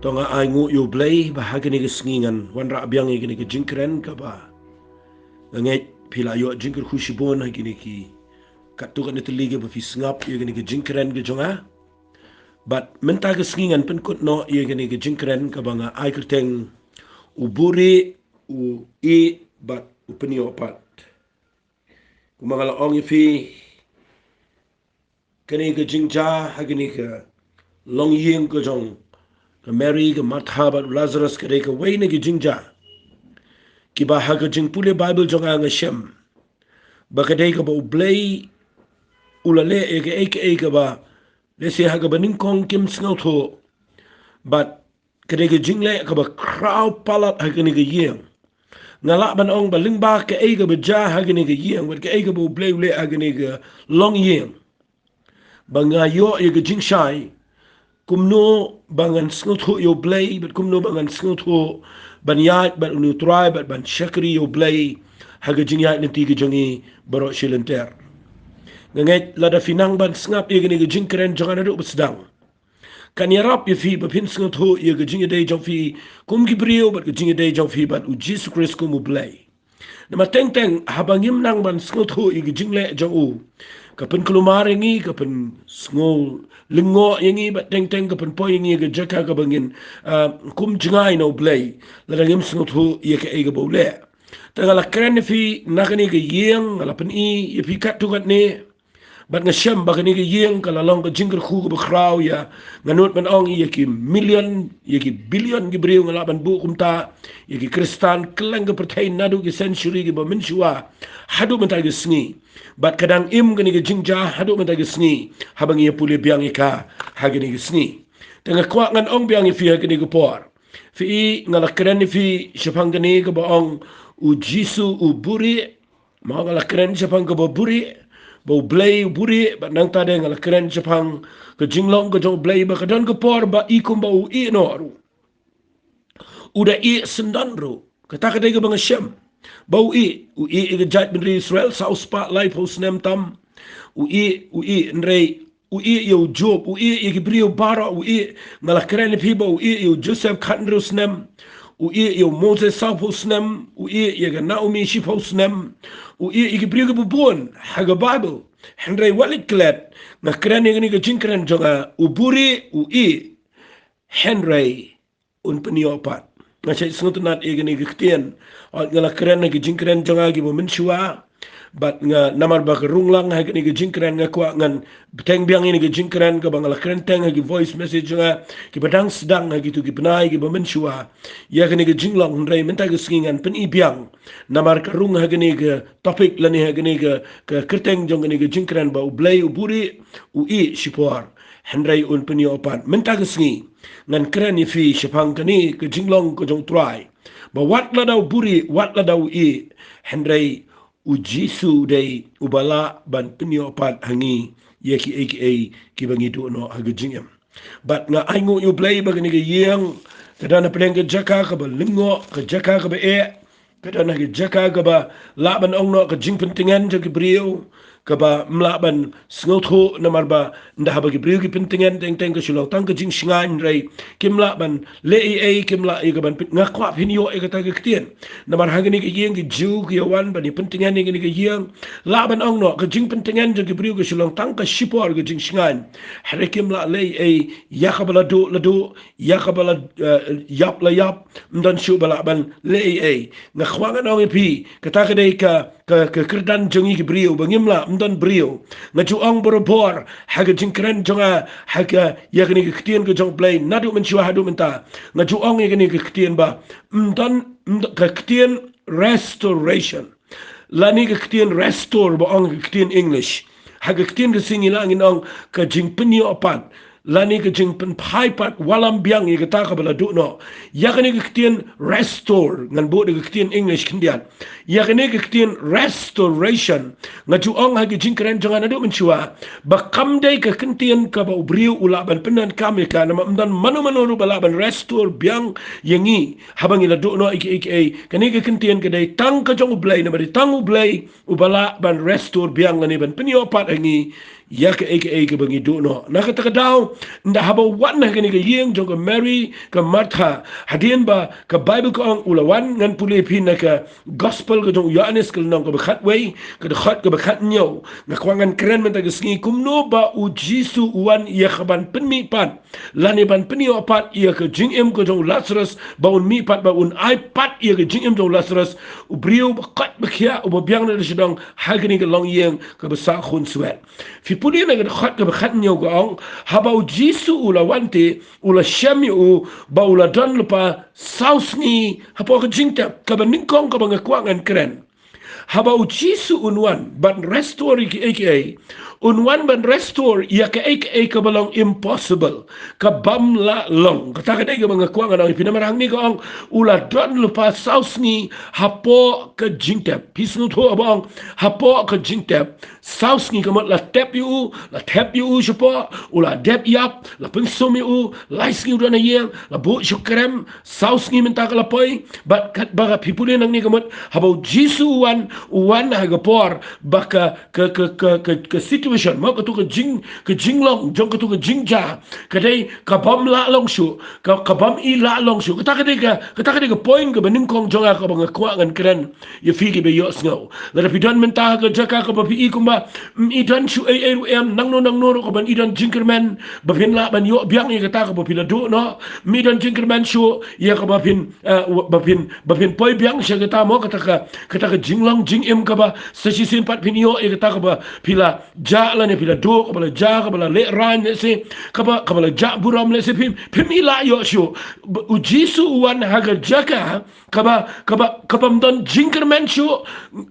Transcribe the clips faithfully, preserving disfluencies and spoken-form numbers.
To nga ai nguh ïa U Blei ba ha kane ka sngi ngan wanrah biang ïa kane ka jingkren kaba nga ngeit phi la ïoh jingkyrkhu shibun ha kine ki katto katne tylli kiba phi sngap ïa kane ka jingkren ka jong nga. Bad mynta ka sngi ngan pynkut noh ïa kane ka jingkren kaba nga ai kyrteng U Buhrieh, U Ïeh bad U Pynïoh Pat. Kumba nga la ong ïa phi, kane ka jingjia ha kane ka longïing ka jong ka Mary, ka Martha bad u Lazarus ka dei kawei na ka jingjia kiba ha ka jingpule Baibl jong nga nga shem ba ka dei kaba U Blei u la leh ïa kaei kaei kaba lehse ha kaba nyngkong kim sngewthuh. Bad ka dei ka jingleh kaba khraw palat ha kane ka ïing. Nga lah ban ong ba lyngba kaei kaba jia ha kane ka ïing bad kaei kaba U Blei u leh ha kane ka longïing, ba nga ïoh ïa ka jingshai kumno ba ngan sngewthuh ïa U Blei bad kumno ba ngan sngewthuh ban ïaid bad une U Trai bad ban shakri ïa U Blei ha ka jingïaid lynti ka jong ngi baroh shi lynter. Nga ngeit lada phi nang ban sngap ïa kane ka jingkren jong nga naduh ba sdang, kan ïarap ïa phi ba phin sngewthuh ïa ka jingïadei jong phi kum ki briew bad ka jingïadei jong phi bad U Jisu Khrist kum U Blei. Namar teng teng haba ngim nang ban sngewthuh ïa ka jingleh jong u, ka pynkulmar ïa ngi, ka pynsngew lyngngoh ïa ngi bad teng teng ka pynpoi ïa ngi ïa ka jaka kaba ngin, ah, kum jngai na U Blei lada ngim sngewthuh ïa kaei kaba u leh. Te nga la kren ïa phi na kane ka ïing, nga la pyni ïa phi katto katne. Bad nga shem ba kane ka ïing ka la long ka jingkyrkhu kaba khraw ïa, nga nud ban ong, ïa ki million, ïa ki billion ki briew, nga lah ban buh kumta, ïa ki Khristan kylleng ka pyrthei naduh ki century kiba mynshuwa haduh mynta ka sngi. Bad ka dang im kane ka jingjia haduh mynta ka sngi haba ngi ïa pule biang ïa ka ha kane ka sngi. Te nga kwah ngan ong biang ïa phi ha kane ka por. Phi i, nga la kren ïa phi shaphang kane kaba ong U Jisu U Buhrieh. Mo, nga la kren shaphang kaba buhrieh, ba U Blei u buhrieh, bad nangta de nga la kren shaphang ka jinglong ka jong U Blei ba ka don ka por ba i kumba u ïeh noh ruh. U da ïeh syndon ruh. Kata ka dei kaba nga shem. Ba u ïeh, u ïeh ïa ka jaitbynriew Israel saw spah laiphew snem tam. U ïeh, u ïeh, hynrei u ïeh ïa u Job, u ïeh ïa ki briew baroh, u ïeh, nga la kren ïa phi ba u ïeh ïa u Joseph khathynriew snem, u ïeh ïa u Moses sawphew snem, u ïeh ïa ka Naomi shiphew snem, u ïeh ïa ki briew kiba bun ha ka Baibl. Hynrei wat leit klet, nga kren ïa kane ka jingkren jong nga, u buhrieh u ïeh, hynrei un pynïoh pat. Nga shait sngewtynnad ïa kane ka ktien. Nga la kren ha ki jingkren jong nga kiba mynshuwa. Bad nga namar ba ka rung lang ha kane ka jingkren nga kwah ngan bteng biang ïa kane ka jingkren kaba nga la kren teng ha ki voice message jong nga kiba dang sdang ha kito ki bnai kiba mynshuwa. Ïa kane ka jinglong, hynrei mynta ka sngi ngan pyni biang. Namar ka rung ha kane ka topic lane ha kane ka, ka kyrteng jong kane ka jingkren ba U Blei u buhrieh, u ïeh shipor, hynrei un pynïoh pat. Mynta ka sngi ngan kren ïa phi shaphang kane ka jinglong ka jong U Trai, ba wat lada u buhrieh, wat lada u ïeh, hynrei U Jisu u dei uba lah ban pynïoh pat ha ngi ïa kiei kiei kiba ngi duh noh ha ka jingim. Bad nga ai nguh ïa U Blei ba kane ka ïing ka don hapdeng ka jaka kaba lyngngoh, ka jaka kaba eh, ka don ha ka jaka kaba lah ban ong noh ka jingpyntngen jong ki briew, kaba ym lah ban sngewthuh namar ba ynda haba ki briew ki pyntngen teng teng ka shu long tang ka jingshngaiñ, hynrei kim lah ban leh ei ei, kim lah ïa ka ban pyntngen. Nga kwah phin ïoh ïa kata ka ktien. Namar ha kane ka ïing ki Jiw ki ïa wan ban ïa pyntngen ïa kane ka ïing, lah ban ong noh ka jingpyntngen jong ki briew ka shu long tang ka shipor ka jingshngaiñ. Hynrei kim lah leh ei ei ïa kaba la duh la duh, ïa kaba la, eh, ïap la ïap, ym don shuh ba lah ban leh ei ei. Nga kwah ngan ong ïa phi, kata ka dei ka, ka, ka kyrdan jong ngi ki briew, ba ngim lah, ym don briew. Nga ju ong barabor ha ka jingkren jong nga ha ka, ïa kane ka ktien ka jong U Blei naduh mynshuwa haduh mynta. Nga ju ong ïa kane ka ktien ba ym don, ym don, ka ktien restoration lane ka ktien restore ba ong ka ktien English, ha ka ktien Khasi ngi lah ngin ong ka jingpynïoh pat lane ka jingpynphai pat wallam biang ïa kata kaba la duh noh. Ïa kane ka ktien restore, ngan buh da ka ktien English khyndiat. Ïa kane ka ktien restoration, nga ju ong ha ka jingkren jong nga naduh mynshuwa ba kam dei ka ktien kaba u briew u lah ban pyndonkam ïa ka, namar ym don mano mano ruh ba lah ban restore biang ïa ngi haba ngi la duh noh ïa kiei kiei. Kane ka ktien ka dei tang ka jong U Blei, namar dei tang U Blei uba lah ban restore biang lane ban pynïoh pat ha ngi ïa kaei kaei kaba ngi duh noh. Na kata ka daw, ynda haba u wan ha kane ka ïing jong ka Mary, ka Martha, hadien ba ka Baibl ka ong u la wan, ngan pule ïa phi na ka Gospel ka jong u Ïoannis ka lynnong kaba khatwei, ka dkhot kaba khathynñiew. Nga kwah ngan kren mynta ka sngi kumno ba u Jisu u wan ïa kaban pynmihpat lane ban pynïoh pat ïa ka jingim ka jong u Lazarus, ba un mihpat, ba un ai pat ïa ka jingim jong u Lazarus, u briew ba koit ba khiah, uba biang na ka shnong, ha kane ka longïing kaba sah khun swet. Phi pule na ka dkhot kaba khathynñiew ka ong, haba u Jisu u la wan te, u la shem ïa u, ba u la don lypa saw sngi hapoh ka jingtep, kaba nyngkong kaba nga kwah ngan kren. Haba u Jisu un wan ban restore ïa kaei kaei, un wan ban restore ïa kaei kaei kaba long impossible, ka bym lah long. Kata ka dei kaba nga kwah ngan ong ïa phi, namar hangne ka ong u la don lypa saw sngi hapoh ka jingtep. Phi sngewthuh ba ong hapoh ka jingtep, saw sngi ka mut la tep ïa u, la tep ïa u shapoh, u la dep ïap, la pynsum ïa u, lai sngi u don ha ïing, la buh sha u krem, saw sngi mynta ka la poi, bad katba phi pule nangne ka mut, haba u Jisu u wan, u wan ha ka por ba ka, ka, ka situation, mo, kato ka jing, ka jinglong jong kato ka jingjia, ka dei ka bym lah long shuh, ka, ka bym i lah long shuh. Kata ka dei ka, kata ka dei ka point kaba nyngkong jong nga kaba nga kwah ngan kren ïa phi kiba ïohsngew. Lada phi don mynta ha ka jaka kaba phi i kumba ym i don shuh ei ei ruh em, nangno nangno ruh kaban i don jingkyrmen ba phin lah ban ïoh biang ïa kata kaba phi la duh noh. Ym i don jingkyrmen shuh ïa kaba phin, eh, ba phin, ba phin poi biang sha kata, mo, kata ka, kata ka jinglong jingim kaba sa shisien pat phin ïoh ïa kata kaba phi la jah lane phi la duh, kaba la jah, kaba la lehraiñ lehse, kaba, kaba la jah burom lehse, phim, phim i lah ïoh shuh. Ba, u Jisu u wan ha ka jaka kaba, kaba, ka bym don jingkyrmen shuh,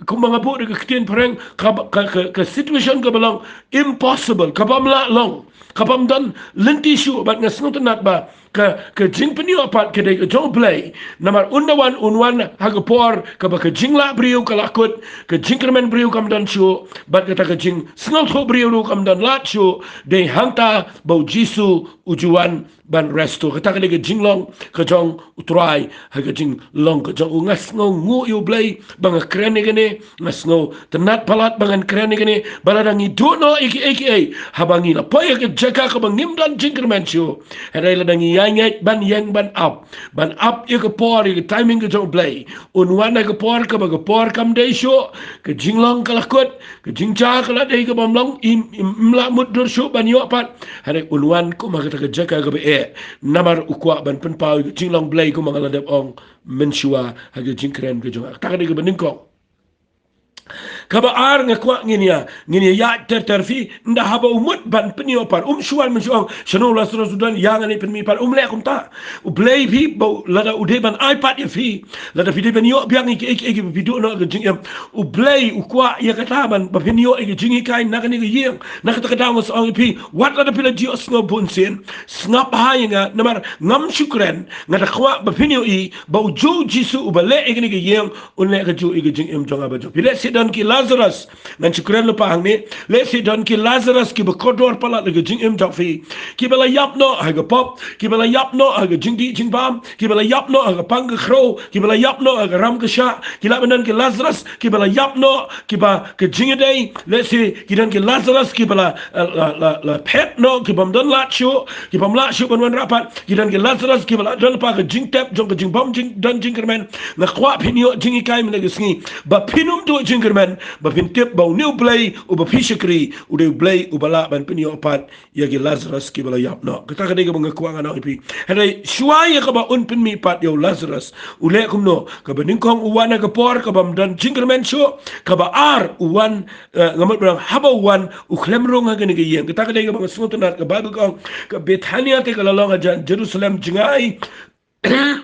kumba nga buh da ka ktien phareng, kaba, ka, ka, ka situation kaba long impossible, ka bym lah long, ka bym don lynti shuh, bad nga sngewtynnat ba ka, ka jingpynïoh pat ka dei ka jong u Blei. Namar un da wan, un wan ha ka por kaba ka jinglah briew ka la kut, ka jingkyrmen briew kam don shuh, bad kata ka jingsngewthuh briew ruh kam don lad shuh. Dei hangta ba u Jisu u ju wan ban restore. Kata ka dei ka jinglong ka jong u Trai ha ka jinglong ka jong u. Nga sngewnguh ïa u Blei ba nga kren ïa kane, nga sngewtynnat palat ba ngan kren ïa kane, ba lada ngi duh noh ïa kiei kiei, haba ngi la poi ha ka jaka kaba ngim don jingkyrmen shuh, hynrei lada ngi ïaineh ban ïeng ban ap, ban ap ïa ka por, ïa ka timing ka jong u Blei, un wan ha ka por kaba ka por kam dei shuh, ka jinglong ka la kut, ka jingjia ka la dei ka bym long, im, im, im lah mutdur shuh ban ïoh pat, hynrei un wan kum ha kata ka jaka kaba eh, namar u kwah ban pynpaw ïa ka jinglong Blei kumba nga la dep ong mynshuwa ha ka jingkren ka jong nga. Kata ka dei kaba nyngkong. Kaba ar nga kwah ngin ïa, ngin ïa ïaid ter ter, phi, ynda haba u mut ban pynïoh pat, um shu wan mynshuwa ong, shano u Lazarus u don, ïa ngan ïa pynmihpat, um leh kumta. U Blei, phi, ba u, lada u dei ban ai pat ïa phi, lada phi dei ban ïoh biang ïa kiei kiei ba phi duh noh ha ka jingim, u Blei u kwah ïa kata ban, ba phin ïoh ïa ka jinghikai na kane ka ïing. Na kata ka daw nga sa ong ïa phi, wat lada phi la ju ïohsngew bunsien, sngap bha ïa nga, namar ngam shu kren, nga da kwah ba phin ïohi ba u juh u Jisu uba leh ïa kane ka ïing, un leh kajuh ïa ka jingim jong nga bad jong phi. Lehse don ki Lazarus, ngan shu kren lypa hangne, lehse don ki Lazarus kiba kordor palat ha ka jingim jong phi, kiba la ïap noh ha ka pop, kiba la ïap noh ha ka jingdih jingbam, kiba la ïap noh ha ka pang ka khrew, kiba la ïap noh ha ka ram ka shah, ki lah ban don ki Lazarus kiba la ïap noh, kiba ka jingïadei, lehse ki don ki Lazarus kiba la, la, la, la phet noh, ki bym don lad shuh, ki bym lah shuh ban wanrah pat, ki don ki Lazarus kiba la don lypa ha ka jingtep jong ka jingbym jing, don jingkyrmen. Nga kwah phin ïoh jinghikai mynta ka sngi, ba phin ym duh jingkyrmen, ba phin tip ba une u Blei uba phi shakri, u dei u Blei uba lah ban pynïoh pat ïa ki Lazarus kiba la ïap noh. Kata ka dei kaba nga kwah ngan ong ïa phi. Hynrei shuwa ïa kaba un pynmihpat ïa u Lazarus, u leh kumno? Kaba nyngkong, u wan ha ka por ka bym don jingkyrmen shuh. Kaba ar, u wan, eh, nga mut ba ong haba u wan, u khlem rung ha kane ka ïing. Kata ka dei kaba nga sngewtynnat, ka Baibl ka ong, ka Bethania te ka la long hajan Jerusalem jngai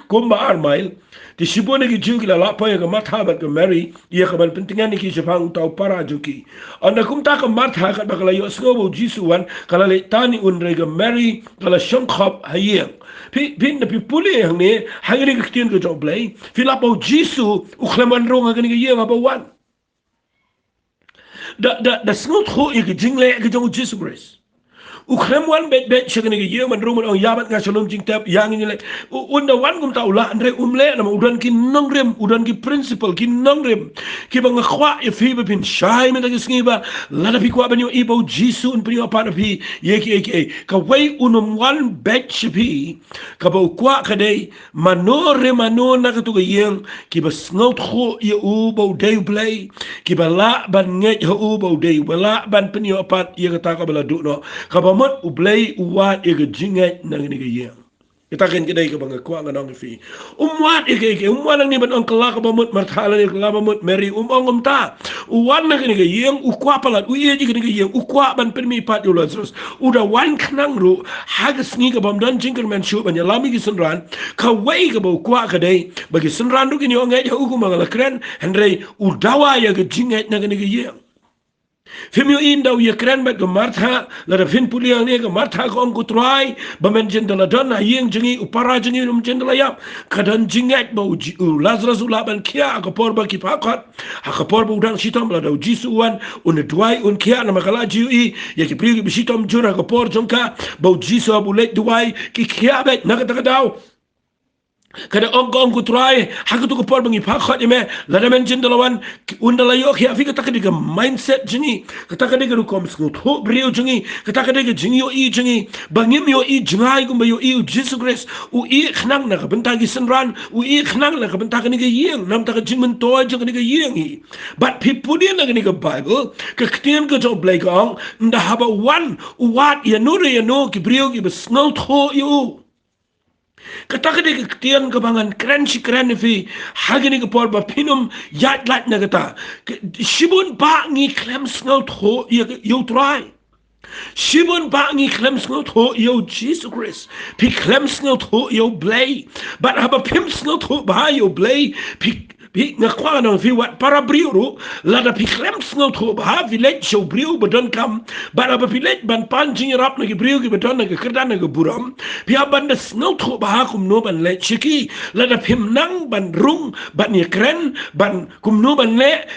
kumba ar mail. Te shibun na ki Jiw ki la lah poi ha ka Martha bad ka Mary ïa kaban pyntngen ïa ki shaphang uta u para jong ki. Ynda kumta ka Martha, katba ka la ïohsngew ba u Jisu u wan, ka la leit tan ïa u, hynrei ka Mary ka la shongkhop ha ïing. Phi, phi, ynda phi pule hangne, ha kane ka ktien ka jong u Blei, phi lap ba u Jisu u khlem wan rung ha kane ka ïing haba u wan. Da, da, da sngewthuh ïa ka jingleh ka jong u Jisu Khrist. U khlem wan beit beit sha kane ka ïing ban rung ban ong ïa bad nga shalom jingtep ïa ngi leh. U, un da wan kumta u lah, hynrei um leh namar u don ki nongrim, u don ki principle, ki nongrim kiba nga kwah ïa phi ba phin shai mynta ka sngi ba lada phi kwah ban ïohi ba u Jisu un pynïoh pat ïa phi ïa kiei kiei. Kawei, un ym wan beit sha phi. Kaba u kwah ka dei mano re mano na katu ka ïing kiba sngewthuh ïa u ba u dei U Blei, kiba lah ban ngeit ha u ba u dei, ba lah ban pynïoh pat ïa kata kaba la duh noh. Kaba mut U Blei u wad ïa ka jingngeit na kane ka ïing. Kata ka dei kaba nga kwah ngan ong ïa phi. Um wad ïa ka, ïa ka, um wad nangne ban ong ka la kaba mut Martha lane ka la ba mut Mary, um ong kumta. U wan na kane ka ïing, u kwah palat, u ïeit ïa kane ka ïing, u kwah ban pynmih pat ïa u Lazarus. U da wan khnang ruh ha ka sngi kaba ym don jingkyrmen shuh ban ïalam ïa ki synran. Kawei kaba u kwah ka dei ba ki synran ruh kin ïoh ngeit ha u kumba nga la kren, hynrei u dawa ïa ka jingngeit na kane ka ïing. Phim ïohi, ynda u ïakren bad ka Martha, lada phin pule hangne, ka Martha ka ong, ko Trai, ba men jin da la don ha ïing jong ngi, u para jong ngi um jin da la ïap. Ka don jingngeit ba u Ji-, u Lazarus u lah ban khiah ha ka por ba ki phah khot, ha ka por ba u dang shitom. Lada u Jisu u wan, un duwai, un khiah, namar ka la ju ïohi ïa ki briew kiba shitom jur ha ka por jong ka, ba u Jisu haba u leit duwai ki khiah beit. Na kata ka daw, ka da ong, ka ong, ko Trai, ha katu ka por ba ngi phah khot ïa me, lada men jin da la wan, un da la ïoh khiah. Phi, kata ka dei ka mindset jong ngi, kata ka dei ka rukom sngewthuh briew jong ngi, kata ka dei ka jingïohi jong ngi, ba ngim ïohi jngai kumba ïohi u Jisu Khrist. U ïeh khnang na ka bynta ki synran, u ïeh khnang na ka bynta kane ka ïing, na ka bynta ka jingmyntoi jong kane ka ïing hi. Bad phi pule na kane ka Baibl, ka ktien ka jong U Blei ka ong, ynda haba u wan, u wad ïano re ïano ki briew kiba sngewthuh ïa u. Kata ka dei ka ktien kaba ngan kren shi kren ïa phi ha kane ka por, ba phin ym ïaid lait na kata. Ka, shibun bah ngi khlem sngewthuh ïa, ïa u Trai. Shibun bah ngi khlem sngewthuh ïa u Jisu Khrist. Phi khlem sngewthuh ïa U Blei. Bad haba phim sngewthuh bha ïa U Blei, phi, phi, nga kwah ngan ong ïa phi, wat para briew ruh, lada phi khlem sngewthuh bha, phi leit sha u briew ba donkam, bad haba phi leit ban pan jingïarap na ki briew kiba don ha ka kyrdan ha ka burom, phi hap ban da sngewthuh bha kumno ban leit sha ki. Lada phim nang ban rung, ban ïakren, ban kumno ban leh,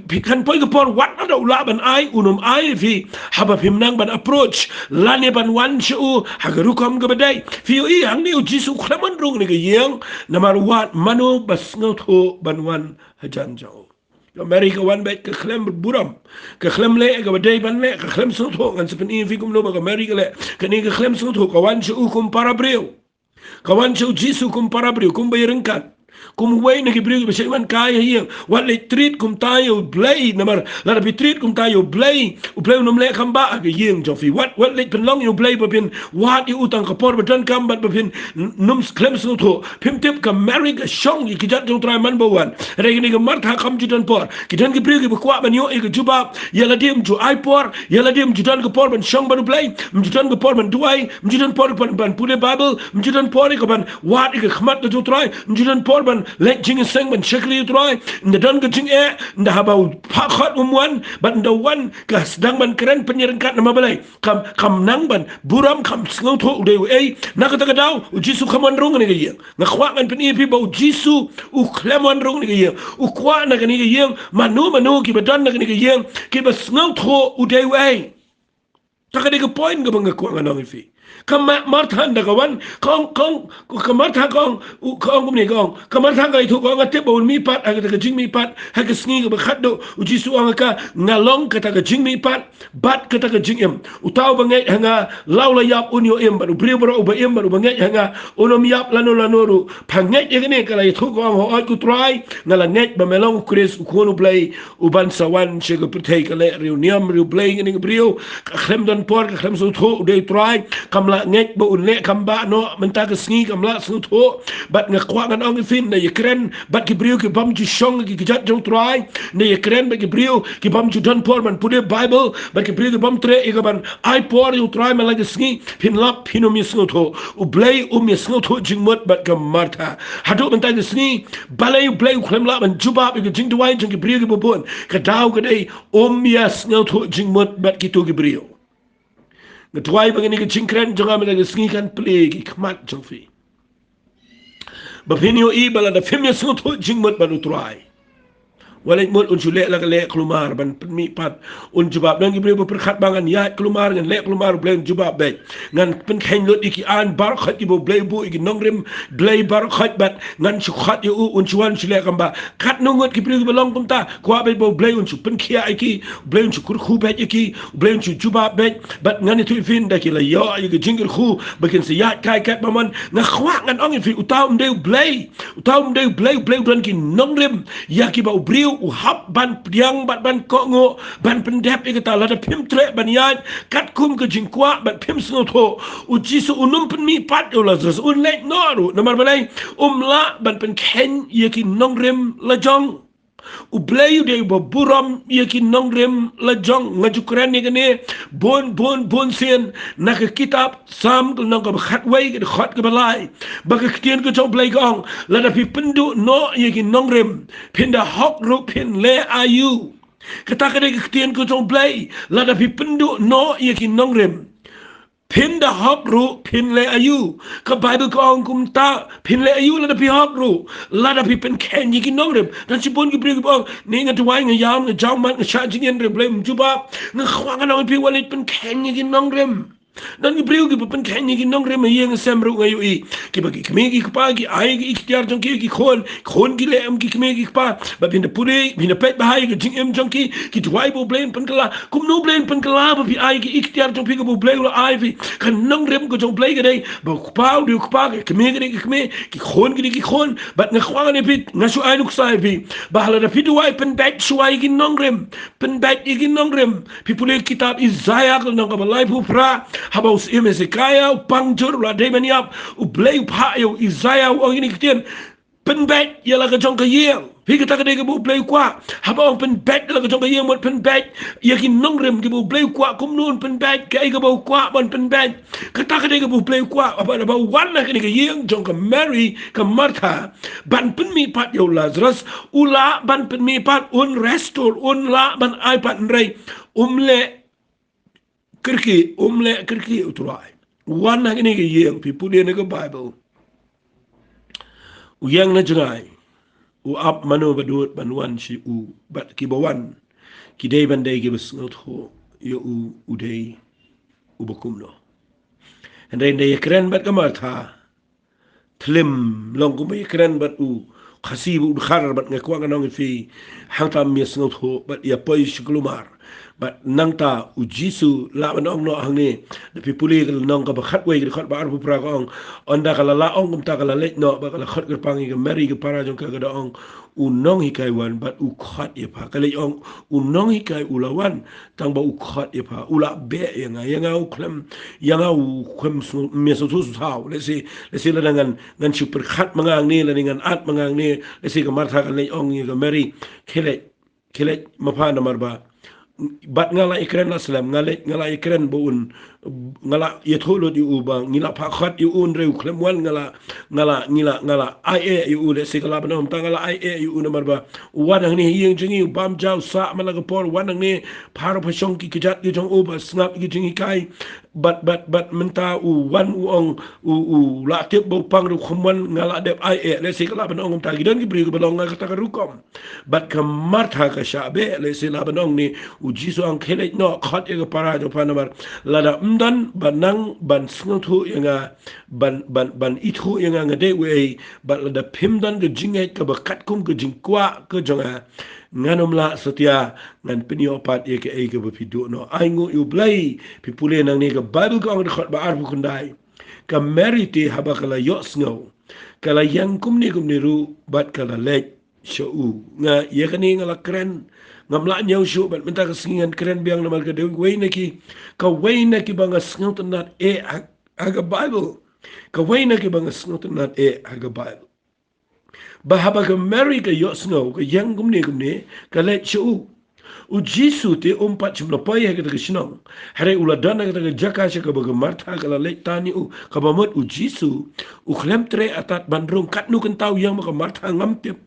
phi, kan poi ka por wat lada u lah ban ai, un ym ai ïa phi haba phim nang ban approach lane ban wan sha u ha ka rukom kaba dei. Phi ïohi, hangne u Jisu u khlem wan rung na ka ïing, namar u wad mano ba sngewthuh ban wan hajan jong u. Ka Mary ka wan beit, ka khlem burom, ka khlem leh kaba dei ban leh, ka khlem sngewthuh. Ngan sa pyni ïa phi kumno ba ka Mary ka leh. Kane ka khlem sngewthuh, ka wan sha u kum para briew. Ka wan sha u Jisu kum para briew, kum ba ïaryngkat, kum uwei na ki briew kiba shait wan kai ha ïing. Wat leit treat kumta ïa U Blei, namar lada phi treat kumta ïa U Blei, U Blei un ym leh kam bah ha ka ïing jong phi. Wat, wat leit pynlong ïa U Blei ba phin wad ïa u tang ka por ba donkam bad ba phin n-, ym khlem sngewthuh. Phim tip, ka Mary ka shong ïa ki jait jong U Trai man ba u wan. Hynrei kane ka Martha kam ju don por. Ki don ki briew kiba kwah ban ïoh ïa ka jubab. Ïa lade ym ju ai por, ïa lade ym ju don ka por ban shong bad U Blei, ym ju don ka por ban duwai, ym ju don por ban, ban pule Baibl, ym ju don por ïa ka ban wad ïa ka khmat ka jong U Trai, ym ju don por ban leit jingïaseng ban shakri ïa U Trai. Ynda don ka jingeh, ynda haba u phah khot um wan, bad ynda u wan ka sdang ban kren pynïaryngkat namar balei? Kam, kam nang ban burom, kam sngewthuh u dei uei. Na kata ka daw u Jisu kam wan rung na ka ïing. Nga kwah ngan pyni ïa phi ba u Jisu u khlem wan rung na ka ïing. U kwah na kane ka ïing mano mano kiba don na kane ka ïing kiba sngewthuh u dei uei. Ta ka dei ka point kaba nga kwah ngan ong ïa phi. Ka Ma-, Martha ynda ka wan, ka ong, ka ong, ka Martha ka ong, u, ka ong kumne, ka ong, ka Martha ka ïathuh, ka ong, nga tip ba un mihpat ha kata ka jingmihpat ha ka sngi kaba khatduh. U Jisu u ong ha ka, nga long kata ka jingmihpat bad kata ka jingim. Uta uba ngeit ha nga, la u la ïap un ïoh im, bad u briew baroh uba im bad uba ngeit ha nga un ym ïap lano lano ruh. Pha ngeit ïa kane? Ka la ïathuh, ka ong, hooid ko Trai, nga la ngeit ba me long u Khrist, u Khun u Blei, uban sa wan sha ka pyrthei. Ka leh riewniam riewblei kane ka briew. Ka khlem don por, ka khlem sngewthuh u dei u Trai. Kam lah ngeit ba un leh kam bah noh mynta ka sngi, kam lah sngewthuh. Bad nga kwah ngan ong ïa phi, ynda ïakren bad ki briew ki bym ju shong ha ki kjat jong u Trai, ynda ïakren bad ki briew ki bym ju don por ban pule Baibl, bad ki briew ki bym treh ïa ka ban ai por ïa u Trai man la ka sngi, phin lap phin ym ïasngewthuh. U Blei um ïasngewthuh jingmut bad ka Martha. Haduh mynta ka sngi, balei U Blei u khlem lah ban jubab ïa ka jingduwai jong ki briew kiba bun? Ka daw ka dei, um ïasngewthuh jingmut bad kito ki briew. Nga duwai ba kane ka jingkren jong nga mynta ka sngi kan plie ki khmat jong phi, ba phin ïohi ba lada phim ïasngewthuh jingmut bad u Trai, Wat leit mut, un shu leh la ka leh kulmar ban pynmihpat. Un jubab. Don ki briew ba pyrkhat ba ngan ïaid kulmar, ngan leh kulmar, U Blei un jubab beit. Ngan pynkheiñ lut ïa ki aiñ baroh khoit kiba U Blei u buh, ïa ki nongrim Blei baroh khoit, bad ngan shu khot ïa u, un shu wan shu leh. Kumba katno ngut ki briew kiba long kumta, kwah beit ba U Blei un shu pynkhiah ïa ki, U Blei un shu kyrkhu beit ïa ki, U Blei un shu jubab beit. Bad ngan ïathuh ïa phi, ynda ki la ïoh ïa ka jingkyrkhu ba kin sa ïaid kai katba mon, nga kwah ngan ong ïa phi, uta um dei U Blei. Uta um dei U Blei. U Blei u don ki nongrim ïa kiba u briew u hap ban pdiang bad ban kohnguh, ban pyndep ïa kata. Lada phim treh ban ïaid katkum ka jingkwah bad phim sngewthuh, U Jisu un ym pynmihpat ïa u Lazarus, un leit noh ruh. Namar balei? Um lah ban pynkheiñ ïa ki nongrim la jong. U Blei u dei uba burom ïa ki nongrim la jong. Nga ju kren ïa kane bun bun bun sien na ka kitab Salm ka lynnong kaba khatwei, ka dkhot kaba lai, ba ka ktien ka jong U Blei ka ong, lada phi pynduh noh ïa ki nongrim, phin da hok ruh phin leh aïu. Kata ka dei ka ktien ka jong U Blei, lada phi pynduh noh ïa ki nongrim, phin da hok ruh phin leh aïu. Ka Baibl ka ong kumta, phin leh aïu lada phi hok ruh, lada phi pynkheiñ ïa ki nongrim. Don shibun ki briew kiba ong, ne nga duwai, nga ïam, nga jaw mat, nga shah jingïaid, hynrei U Blei um jubab. Nga kwah ngan ong ïa phi, wat leit pynkheiñ ïa ki nongrim. Don ki briew kiba pynkheiñ ïa ki nongrim, ha ïing ha sem ruh nga ïohi. Kiba ki kmie ki kpa ki ai ki iktiar jong ki, ki khun, khun ki leh kum ki kmie ki kpa. Bad phin da pule, phin da peit bha ïa ka jingim jong ki, ki duwai ba U Blei un pynkylla. Kumno U Blei un pynkylla ba phi ai ki iktiar jong phi kaba U Blei u la ai phi? Ka nongrim ka jong U Blei ka dei ba u kpa u dei u kpa, ka kmie ka dei ka kmie, ki khun ki dei ki khun. Bad nga kwah ngan ïa phi, nga shu ai nuksa ïa phi, ba lada phi duwai, pynbeit shuwa ïa ki nongrim. Pynbeit ïa ki nongrim. Phi pule kitab Isaïah ka lynnong kaba laiphew phra, haba u syiem Hesekiah u pang jur, u la dei ban ïap, U Blei u phah ïa u Isaïah, u ong ïa kine ki ktien, pynbeit ïa la ka jong ka ïing. Phi, kata ka dei kaba U Blei u kwah. Haba ong pynbeit ïa la ka jong ka ïing, mut pynbeit ïa ki nongrim kiba U Blei u kwah. Kumno un pynbeit? Kaei kaba u kwah ban pynbeit? Kata ka dei kaba U Blei u kwah. Haba, haba u wan ha kane ka ïing jong ka Mary, ka Martha, ban pynmihpat ïa u Lazarus, u lah ban pynmihpat, un restore, un lah ban ai pat, hynrei um leh kyrkieh, um leh kyrkieh u Trai. Wan ha kane ka ïing, phi pule na ka Baibl, u ïeng na jngai, u ap mano ba dud ban wan sha u, bad kiba wan ki dei ban dei kiba sngewthuh ïa u, u dei uba kumno. Hynrei ynda ïakren bad ka Martha, thlem long kumba ïakren bad u Khasi ba u dkhar. Bad nga kwah ngan ong ïa phi, hangta ym ïa sngewthuh bad ïa poi sha kulmar. Bad nangta U Jisu lah ban ong noh hangne, da phi pule ka lynnong kaba khatwei, ka dkhot ba arphew phra, ka ong, ynda ka la lah ong kumta, ka la leit noh bad ka la khot kyrpang ïa ka Mary ka para jong ka, ka da ong, u nonghikai wan bad u khot ïa pha. Ka leit ong, u nonghikai u la wan, tang ba u khot ïa pha, u la beh ïa nga, ïa nga u khlem, ïa nga u khlem sngewthuh sngewthaw. Lehse, lehse lada ngan, ngan shu pyrkhat ma nga hangne, lada ngan at ma nga hangne, lehse ka Martha kan leit ong ïa ka Mary, khie leit, khie leit ma pha, namar ba bad nga la ïakren la slem, nga leit, nga la ïakren ba un, nga la ïathuh lut ïa u ba ngi la phah khot ïa u, hynrei u khlem wan, nga la, nga la, ngi la, nga la ai eh ïa u. Lehse ka lah ban ong mynta, nga la ai eh ïa u namar ba u wan hangne ha ïing jong ngi, u bam ja, u sah man la ka por, u wan hangne, pha ruh pha shong ki kjat ki jong u, ba sngap ki jinghikai. Bad, bad, bad mynta u wan, u ong, u, u la tip ba u pang ruh khlem wan, nga la dep ai eh. Lehse ka lah ban ong mynta ki don ki briew kiba long ha kata ka rukom. Bad ka Martha ka shah beh, lehse lah ban ong ne, U Jisu ong khie leit noh, khot ïa ka para jong pha, namar lada ym don ba nang ban sngewthuh ïa nga, ban, ban, ban ithuh ïa nga nga dei uei, bad lada phim don ka jingngeit kaba katkum ka jingkwah ka jong nga, ngan ym lah satia, ngan pynïoh pat ïa kaei kaba phi duh noh. Ai nguh ïa U Blei. Phi pule nangne ka Baibl ka ong, dkhot ba arphew khyndai, ka Mary te haba ka la ïohsngew, ka la ïeng kumne kumne ruh bad ka la leit sha u. Nga, ïa kane nga la kren, ngam lah ñiew shuh, bad mynta ka sngi ngan kren biang namar ka dei kawei na ki, kawei na kiba nga sngewtynnat eh ha, ha ka Baibl. Kawei na kiba nga sngewtynnat eh ha ka Baibl. Ba haba ka Mary ka ïohsngew, ka ïeng kumne kumne, ka leit sha u. U Jisu te um pat shym la poi ha kata ka shnong, hynrei u la don ha kata ka jaka sha kaba ka Martha ka la leit tan ïa u. Kaba mut U Jisu u khlem treh artat ban rung. Katno kynta u ïeng ma ka Martha ngam tip.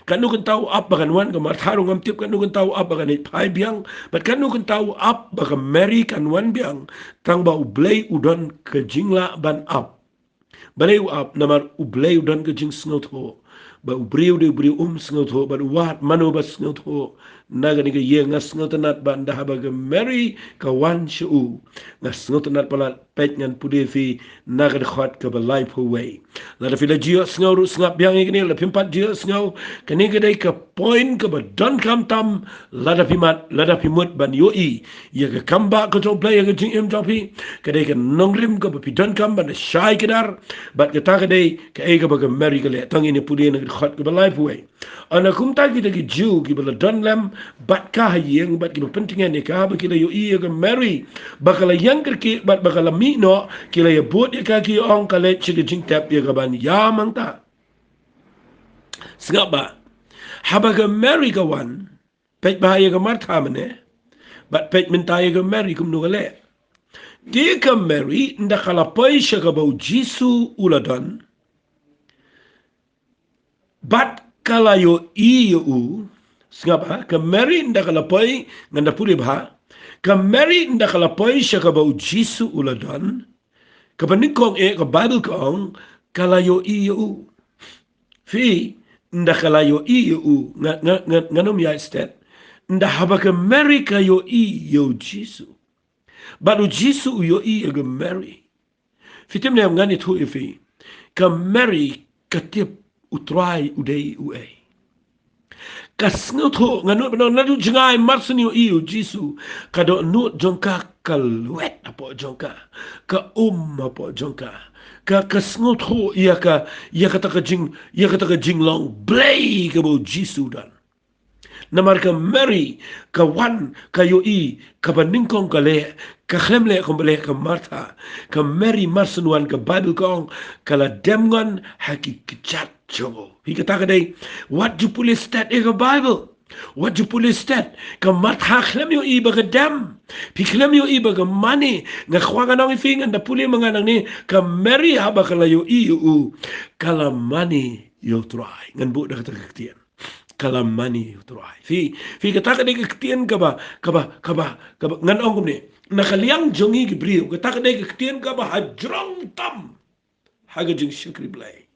Katno kynta u ap ba kan wan, ka Martha ruh ngam tip katno kynta u ap ba kan leit phai biang. Bad katno kynta u ap ba ka Mary kan wan biang. Tang ba U Blei u don ka jinglah ban ap. Balei u ap? Namar U Blei u don ka jingsngewthuh ba u briew u dei u briew um sngewthuh, bad u wad mano ba sngewthuh na kane ka ïing. Nga sngewtynnat ba ynda haba ka Mary ka wan sha u, nga sngewtynnat palat, peit ngan pule ïa phi na ka dkhot kaba laiphew wei. Lada phi la ju ïohsngew ruh sngap biang ïa kane, lada phim pat ju ïohsngew, kane ka dei ka point kaba donkam tam, lada phi mad, lada phi mut ban ïohi ïa ka kam ba ka jong U Blei ïa ka jingim jong phi. Ka dei ka nongrim kaba phi donkam ban shai kdar, bad kata ka dei kaei kaba ka Mary ka leh. To ngin ïa pule na ka dkhot kaba laiphew wei. Ynda kumta kita ki Jiw kiba la don lem bad ka ha ïing, bad kiba pyntngen ïa ka, ba ki la ïohi ïa ka Mary ba ka la ïeng kyrkieh bad ba ka la mih noh, ki la ïabud ïa ka, ki ong, ka leit sha ka jingtep ïa kaban ïam hangta. Sngap bha, haba ka Mary ka wan, peit bha ïa ka Martha mynne, bad peit mynta ïa ka Mary kumno ka leh. Te ka Mary ynda ka la poi sha kaba U Jisu u la don, bad ka la ïohi ïa u. Sngap bha, ka Mary ynda ka la poi, ngan da pule bha. Ka Mary ynda ka la poi sha kaba U Jisu u la don, kaba nyngkong eh ka Baibl ka ong, ka la ïohi ïa u. Phi, ynda ka la ïohi ïa u, nga, nga, nga, ngan ym ïaid stet. Ynda haba ka Mary ka ïohi ïa U Jisu, bad U Jisu u ïohi ïa ka Mary. Phi tip ne em, ngan ïathuh ïa phi. Ka Mary ka tip U Trai u dei uei. Ka sngewthuh, nga nud ban ong, naduh jngai mar shu ïohi ïa U Jisu, ka dohnud jong ka ka lwet hapoh jong ka, ka um hapoh jong ka. Ka, ka sngewthuh ïa ka, ïa kata ka jing, ïa kata ka jinglong Blei kaba U Jisu u don. Namar ka Mary ka wan, ka ïohi, kaba nyngkong ka leh, ka khlem leh kumba leh ka Martha. Ka Mary mar shu wan, ka Baibl ka ong, ka la dem ngon ha ki kjat jong u. Phi, kata ka dei, wat ju pule stet ïa ka Baibl. Wat ju pule stet. Ka Martha khlem ïohi ba ka dem. Phi khlem ïohi ba ka mane. Nga kwah ngan ong ïa phi, ngan da pule ma nga nangne. Ka Mary haba ka la ïohi ïa u, ka la mane ïa U Trai. Ngan buh da kata ka ktien. Ka la mane ïa U Trai. Phi, phi, kata ka dei ka ktien kaba, kaba, kaba, kaba ngan ong kumne, na ka liang jong ngi ki briew, kata ka dei ka ktien kaba hajrong tam ha ka jingshakri Blei.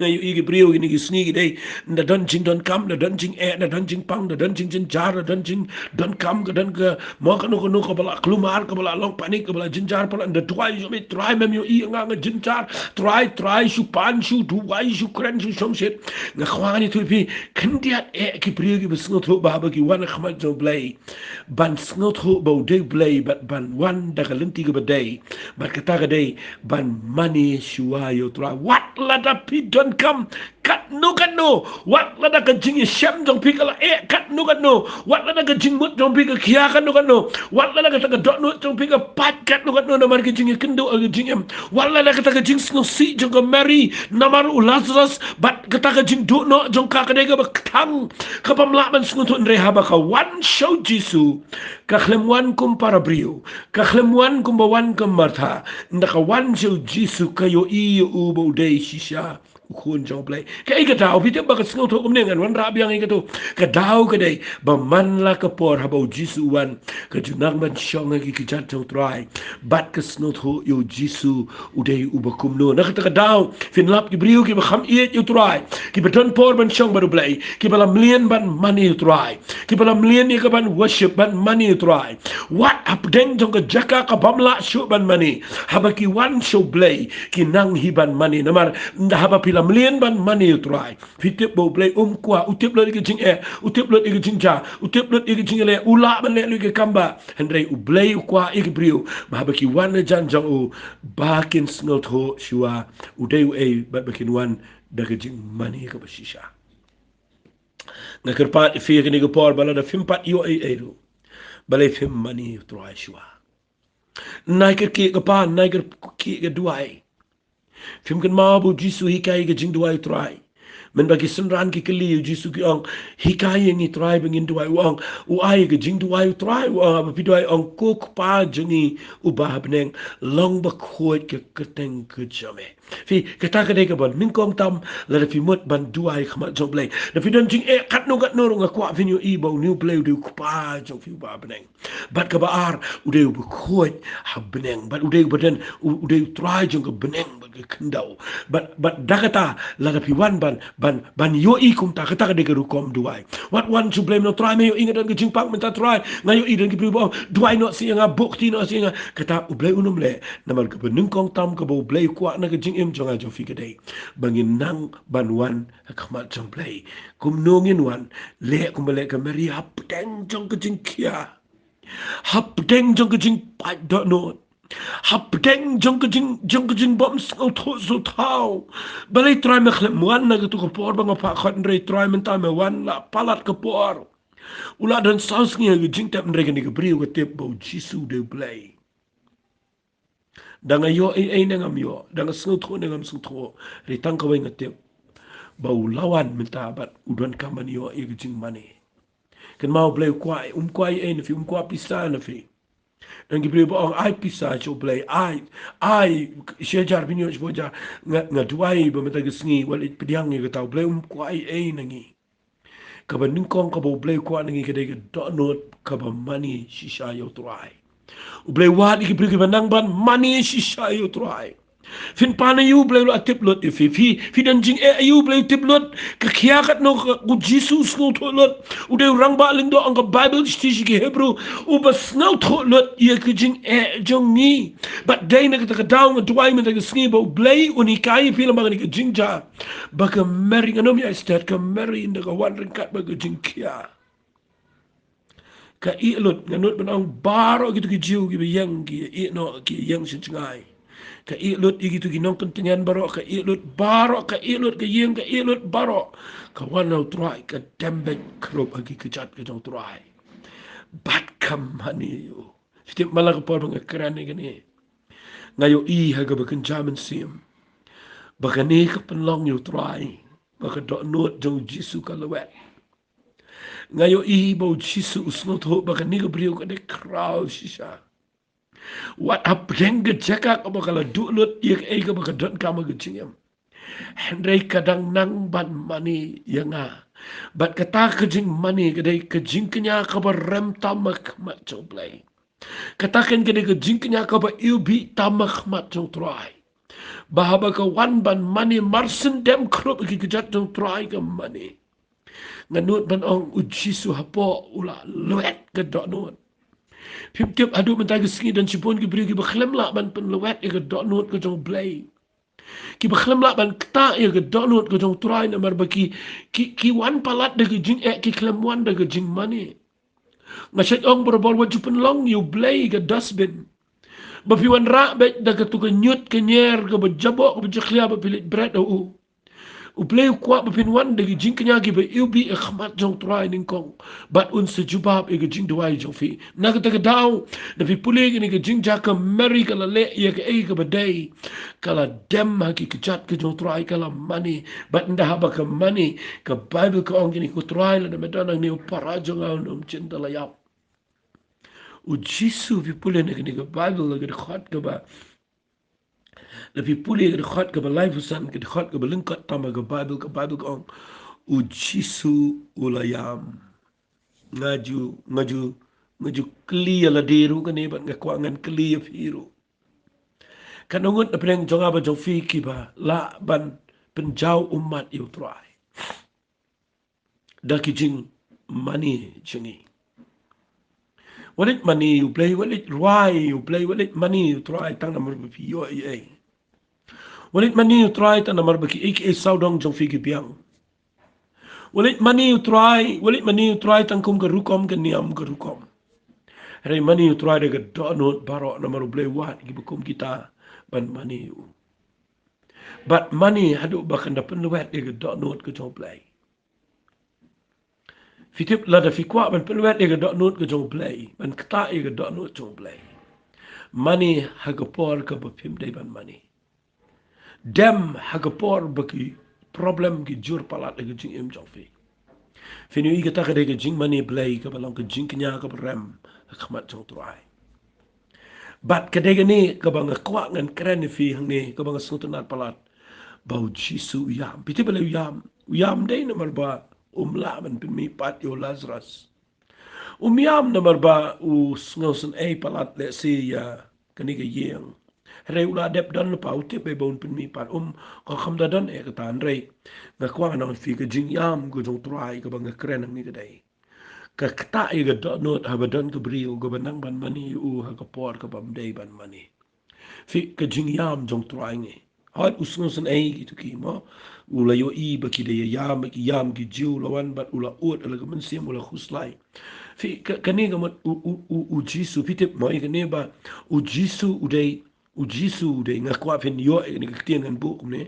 Nga ïohi ki briew kine ki sngi ki dei, ynda don jingdonkam, ynda don jingeh, ynda don jingpang, ynda don jingjynjar, ynda don jingdonkam, ka don ka, mo, kano kano kaba la kulmar, kaba la long panic, kaba la jynjar palat, ynda duwai, jong me, Trai, mem ïohi ïa nga, nga jynjar, Trai, Trai, shu pan, shu duwai, shu kren, shu shongshit. Nga kwah ngan ïathuh ïa phi, khyndiat eh ki briew kiba sngewthuh ba haba ki wan ha khmat jong U Blei, ban sngewthuh ba u dei U Blei, bad ban wan da ka lynti kaba dei, bad kata ka dei ban mane shuwa ïa U Trai. Wat lada phi donkam katno katno, wat lada ka jingïashem jong phi ka la eh katno katno, wat lada ka jingmut jong phi ka khia katno katno, wat lada kata ka dohnud jong phi ka pait katno katno, namar ka jingïakynduh ha ka jingim, wat lada kata ka jingsngewsih jong ka Mary namar u Lazarus, bad kata ka jingduh noh jong ka ka dei kaba kthang, kaba ym lah ban sngewthuh, hynrei haba ka wan sha U Jisu, ka khlem wan kum para briew, ka khlem wan kumba wan ka Martha, ynda ka wan sha U Jisu ka ïohi ïa u ba u dei shisha U Khun jong U Blei. Kaei ka daw, phi tip ba ka sngewthuh kumne, ngan wanrah biang ïa kato. Ka daw ka dei ba man la ka por haba U Jisu u wan, ka ju nang ban shong ha ki kjat jong U Trai, bad ka sngewthuh ïa U Jisu u dei uba kumno. Na kata ka daw, phin lap ki briew kiba kham ïeit ïa U Trai, kiba don por ban shong bad U Blei, kiba la mlien ban mane ïa U Trai, kiba la mlien ïa ka ban worship, ban mane ïa U Trai. Wat hapdeng jong ka jaka kaba ym lah shuh ban mane, haba ki wan sha U Blei ki nang hi ban mane. Namar ynda haba phi la mlien ban mane ïa U Trai, phi tip ba U Blei um kwah, u tip lut ïa ka jingeh, u tip lut ïa ka jingjia, u tip lut ïa ka jingïaleh, u lah ban leh lut ïa ka kam ba. Hynrei U Blei u kwah ïa ki briew ba haba ki wan hajan jong u, ba kin sngewthuh shuwa u dei uei, bad ba kin wan da ka jingmane kaba shisha. Nga kyrpad ïa phi ha kane ka por ba lada phim pat ïoh ei ei ruh, balei phim mane ïa U Trai shuwa? Nai kyrkieh ka pan, nai kyrkieh ka duwai. Phim kynmaw ba U Jisu u hikai ïa ka jingduwai U Trai. Mynba ki synran ki kylli ïa U Jisu ki ong, hikai ïa ngi Trai ba ngin duwai. U ong, u ai ïa ka jingduwai U Trai, u ong, haba phi duwai ong, Ko Kpa jong ngi uba ha bneng, long bakhuid ka kyrteng ka jong me. Phi, kata ka dei kaba nyngkong tam lada phi mut ban duwai ha khmat jong U Blei. Lada phi don jingeh katno katno ruh, nga kwah phin ïohi ba une U Blei u dei U Kpa jong phi uba ha bneng. Bad kaba ar, u dei uba khuid ha bneng. Bad u dei uba don, u, u dei U Trai jong ka bneng. ka khyndew. Bad, bad da kata, lada phi wan ban, ban, ban ïohi kumta, kata ka dei ka rukom duwai. Wat wan shu blei mynta, Trai, me ïohi nga don ka jingpang mynta, Trai, nga ïohi don ki briew ba ong, duwai noh sha nga, bukti noh sha nga. Kata U Blei un ym leh, namar kaba nyngkong tam kaba U Blei u kwah na ka jingim jong nga jong phi ka dei ba ngin nang ban wan ha khmat jong U Blei. Kumno ngin wan? Leh kumba leh ka Mari, hapdeng jong ka jingkhia, hapdeng jong ka jingpait dohnud, hapdeng jong ka jing, jong ka jingbym sngewthuh sngewthaw. Balei Trai me khlem wan na kato ka por ba nga phah khot, hynrei Trai mynta me wan la palat ka por. U la don saw sngi ha ka jingtep, hynrei kane ka briew ka tip ba U Jisu u dei U Blei. Da nga ïoh ei ei ne ngam ïoh, da nga sngewthuh ne ngam sngewthuh, hynrei tang kawei nga tip, ba u la wan mynta bad u donkam ban ïoh ïa ka jingmane. Kynmaw, U Blei u kwah, um kwah ei ei na phi, um kwah pisa na phi. Don ki briew ba ong, ai pisa sha U Blei, ai, ai shi hajar, pynïoh shiphew hajar. Nga, nga duwai ba mynta ka sngi wat leit pdiang ïa kata. U Blei um kwah ei ei na ngi. Kaba nyngkong kaba U Blei u kwah na ngi ka dei ka dohnud kaba mane shisha ïa U Trai. U Blei u wad ïa ki briew kiba nang ban mane shisha ïa U Trai. Phin pan aïu, U Blei u la tip lut ïa phi. Phi, phi don jingeh aïu, U Blei u tip lut. Ka khia katno ka, U Jisu u sngewthuh lut. U dei u Rangbah Lyngdoh, ong ka Baibl shithi sha ki Hebru, uba sngewthuh lut ïa ka jingeh jong ngi. Bad dei na kata ka daw nga duwai mynta ka sngi ba U Blei un hikai ïa phi lyngba kane ka jingjia. Ba ka Mari, ngan ym ïaid stet, ka Mari ynda ka wan ryngkat bad ka jingkhia, ka ïeh lut. Nga nud ban ong baroh kito ki Jiw kiba ïeng ki ïeh noh, ki ïeng sha jngai. Ka ïeh lut ïa kito ki nongkyntngen baroh, ka ïeh lut baroh, ka ïeh lut ka ïing, ka ïeh lut baroh. Ka wan ha U Trai, ka dem beit khrup ha ki kjat ka jong U Trai. Bad ka mane ïa u. Phi tip, man la ka por ba nga kren ïa kane, nga ïohi ha kaba kynja mynsiem ba kane ka pynlong ïa U Trai ba ka dohnud jong U Jisu ka lwet. Nga ïohi ba U Jisu u sngewthuh ba kane ka briew ka dei khraw shisha. Wat hapdeng ka jaka kaba ka la duh lut ïa kaei kaba ka donkam ha ka jingim, hynrei ka dang nang ban mane ïa nga. Bad kata ka jingmane ka dei ka jingkñia kaba rem tam ha khmat jong U Blei. Kata kein ka dei ka jingkñia kaba iwbih tam ha khmat jong U Trai. Ba haba ka wan ban mane, mar syn dem khrup ha ki kjat jong U Trai ka mane. Nga nud ban ong, U Jisu hapoh u la lwet ka dohnud. Phim tip, haduh mynta ka sngi don shibun ki briew kiba khlem lah ban pynlwet ïa ka dohnud ka jong U Blei. Kiba khlem lah ban ktah ïa ka dohnud ka jong U Trai namar ba ki, ki, ki wan palat da ka jingeh, ki khlem wan da ka jingmane. Nga shait ong barabor, wat ju pynlong ïa U Blei ka dustbin ba phi wanrah beit da kato ka ñiut ka ñier kaba jaboh kaba jakhlia ba phi leit bret ha u. U Blei u kwah ba phin wan da ki jingkñia kiba iwbih ha khmat jong U Trai nyngkong, bad un sa jubab ïa ka jingduwai jong phi. Na kata ka daw, da phi pule kane ka jingjia, ka Mari ka la leh ïa kaei kaba dei. Ka la dem ha ki kjat ka jong U Trai, ka la mane. Bad ynda haba ka mane, ka Baibl ka ong, kine ko Trai, lada me don hangne, u para jong nga un ym shym da la ïap. U Jisu, phi pule na kane ka Baibl, la ka dkhot kaba, la phi pule ka dkhot kaba laiphew san, ka dkhot kaba lyngkot tam ha ka Baibl, ka Baibl ka ong, U Jisu u la ïam. Nga ju, nga ju, nga ju kylli ïa lade ruh kane, bad nga kwah ngan kylli ïa phi ruh. Katno ngut na pdeng jong nga bad jong phi kiba lah ban pynjaw ummat ïa U Trai da ki jingmane jong ngi? Wat leit mane ïa U Blei, wat leit rwai ïa U Blei, wat leit mane ïa U Trai tang namar ba phi ïoh ei ei. Wat leit mane ïa U Trai tang namar ba kiei kiei sawdong jong phi ki biang. Wat leit mane ïa U Trai, wat leit mane ïa U Trai tang kum ka rukom ka niam ka rukom. Hynrei mane ïa U Trai da ka dohnud baroh namar U Blei u wad ïa kiba kum kita ban mane ïa u. Bad mane haduh ba kan da pynlwet ïa ka dohnud ka jong U Blei. Phi tip, lada phi kwah ban pynlwet ïa ka dohnud ka jong U Blei, ban ktah ïa ka dohnud jong U Blei, mane ha ka por kaba phim dei ban mane. Dem ha ka por ba ki problem ki jur palat ha ka jingim jong phi. Phin ïohi kata ka dei ka jingmane Blei kaba long ka jingkñia kaba rem ha khmat jong U Trai. Bad ka dei kane kaba nga kwah ngan kren ïa phi hangne, kaba nga sngewtynnat palat, ba U Jisu u ïam. Phi tip balei u ïam? U ïam dei namar ba um lah ban pynmihpat ïa u Lazarus. Um ïam namar ba u sngewsynei palat lehse ïa kane ka ïing. Hynrei u la dep don lypa, u tip ba un pynmih pat, um, ka kham da don eh kata. Hynrei nga kwah ngan ong ïa phi, ka jingïam ka jong U Trai kaba nga kren hangne ka dei, ka ktah ïa ka dohnud haba don ka briew kaba nang ban mane ïa u ha ka por kaba ym dei ban mane. Phi, ka jingïam jong U Trai ngi. Hooid, u sngewsynei kito ki, mo. U la ïohi ba ki dei ïam, ba ki ïam ki Jiw, la wan bad u la ud, la ka mynsiem u la khuslai. Phi, ka, kane ka mut u, u, u, U Jisu, phi tip mo ïa kane ba U Jisu u dei, U Jisu u dei, nga kwah phin ïoh ïa kane ka ktien ngan buh kumne.